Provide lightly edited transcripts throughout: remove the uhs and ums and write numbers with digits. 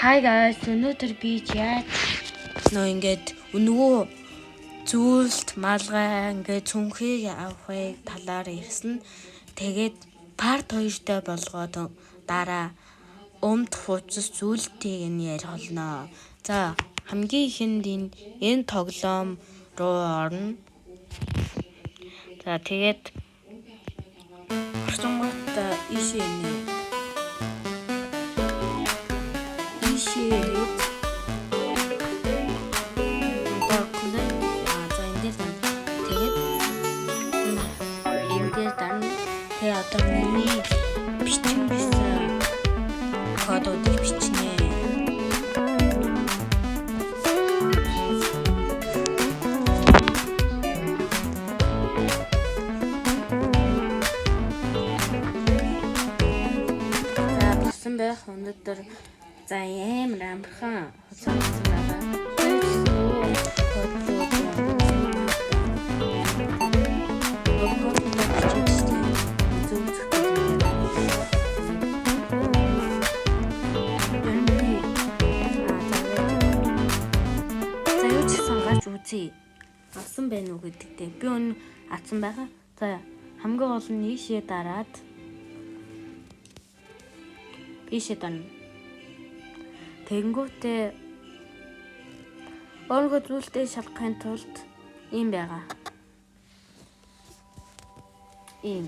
Hi guys, өнөөдөр би яаж нөө ингээд нөгөө зүйлт малгай ингээд цүнхийг авахыг талаар ярьсан. Тэгээд part 2-тай болгоод дараа өмд хувцас зүйлтийг нь ярих болно. За, хамгийн ихэнд энэ тоглоом руу орно. За, тэгээд орчингууд ийшээ нэ. Ийшээ ирээд одоо за энэ дээр дарна. Тэгээд энэ дээр дарна. Тэгээ одоо миний бичин гэсэн кодуудыг бичнэ. За, болсон байх. Өнөөдөр за амар амархан хуцаасан байгаа. Тэгээд нөгөө кодууд бичиж зөв зөв За, юу ч гэсэн гарч үзье. Авсан байна уу гэдэгтээ. Би өнө авсан байгаа. За, хамгийн гол нь ийшээ дараад ийшээ дарна. Тэгэнгүүтээ өөрийгөө зүйлтэй шалгахын тулд ийм байгаа. Ийм.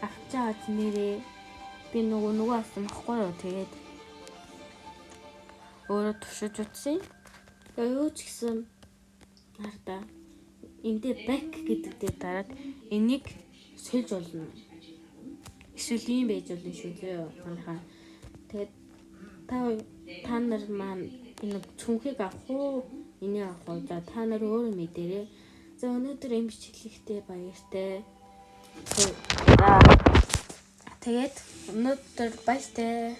Авчаад нэрээ би нөгөө авсан байхгүй юу? Тэгээд өөрөө туршиж утсан. Тэгээ юу ч гэсэн хардаа энэ дээр back гэдэг дээр дараад энийг сольж болно. Эсвэл ийм байж болно шүү дээ. Манайхаа. Тэгээд та нар маань энэ цүнхийг авах уу? Энийг авах уу? За, та нар өөрөө мэдэрээ. За, өнөөдөр энэ бичлэгтээ баяртай. За, тэгээд өнөөдөр баяртай.